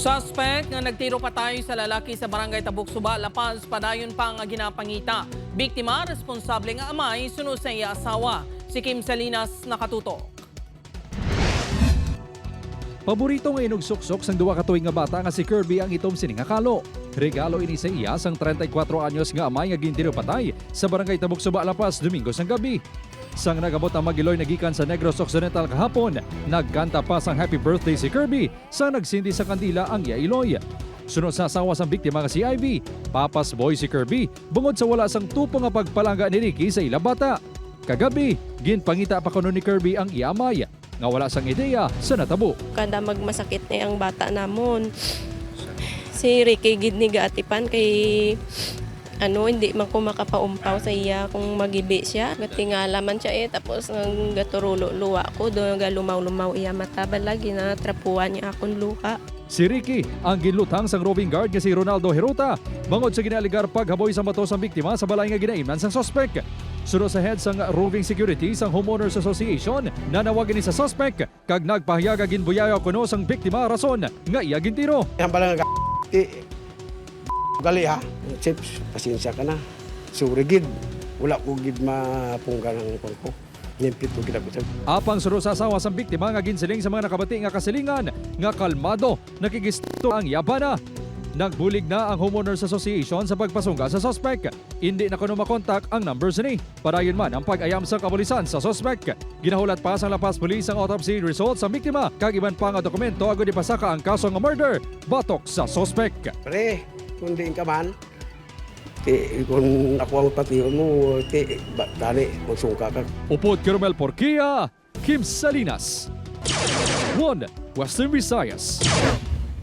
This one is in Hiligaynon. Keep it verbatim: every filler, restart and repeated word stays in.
Suspect nga nagtiro patay sa lalaki sa Barangay Tabuksuba, La Paz, padayon pa nga ginapangita. Biktima, responsable nga amay suno sa iya asawa. Si Kim Salinas nakatutok. Paborito nga inugsuksok sang duha ka tuig nga bata nga si Kirby ang itom sini nga kalo. Regalo ini sa iya sang treinta y cuatro anyos nga amay nga gintiro patay sa Barangay Tabuksuba, La Paz, Domingo sang gabi. Sang nag-abot ang mag-iloy na gikan sa Negros Occidental kahapon, nagkanta pa sang happy birthday si Kirby sang nagsindi sa kandila ang iya iloy. Suno sa asawa sang biktima nga si Ivy, papas boy si Kirby bungod sa wala sang tupo nga pagpalangga ni Ricky sa ila bata. Kagabi, ginpangita pa kuno ni Kirby ang iya amay nga wala sang ideya sa natabo. Kada magmasakit na ang bata namon. Si Ricky gid ni gaatipan kay ano, hindi man ko makapaumpaw sa iya kung magibi siya. Gatingala man siya eh, tapos ang gaturulo luwa ko, do galumaw-lumaw iya mata, balagi na trapuan niya akong luha. Si Ricky ang ginluthang sang roving guard nga si Ronaldo Herota bangod sa ginaaligar paghaboy sa bato sang biktima sa balay nga ginaimnan sang suspek. Suno sa head sang roving security sang Homeowners Association, nanawag ini sa suspek kag nagpahayag nga ginbuyayaw kuno sang biktima rason nga iya gintiro. Hambal nga ti gali ha. Chips, pasensya ka na. Sorry gid. Wala ko gid mapunggan ang kuwan ko. Nimpit ko gid ako, sir. Apang suno sa asawa sang biktima nga ginsiling sa mga nakabati nga kasilingan nga kalmado, nakigisto ang iya bana. Nagbulig na ang Homeowners Association sa pagpasungga sa suspek. Indi na kuno makontak ang number sini. Padayon man ang pag-ayam sa kabulisan sa suspek. Ginahulat pa sang La Paz Police ang autopsy result sa biktima kag iban pa nga dokumento agud ipasaka ang kaso nga murder batok sa suspek. Pre, kung diin ka man, ti, kung ako ang patihon mo, ti, ba, gani, magsungka ka. Upod kay Romel Porquia, Kim Salinas, One Western Visayas.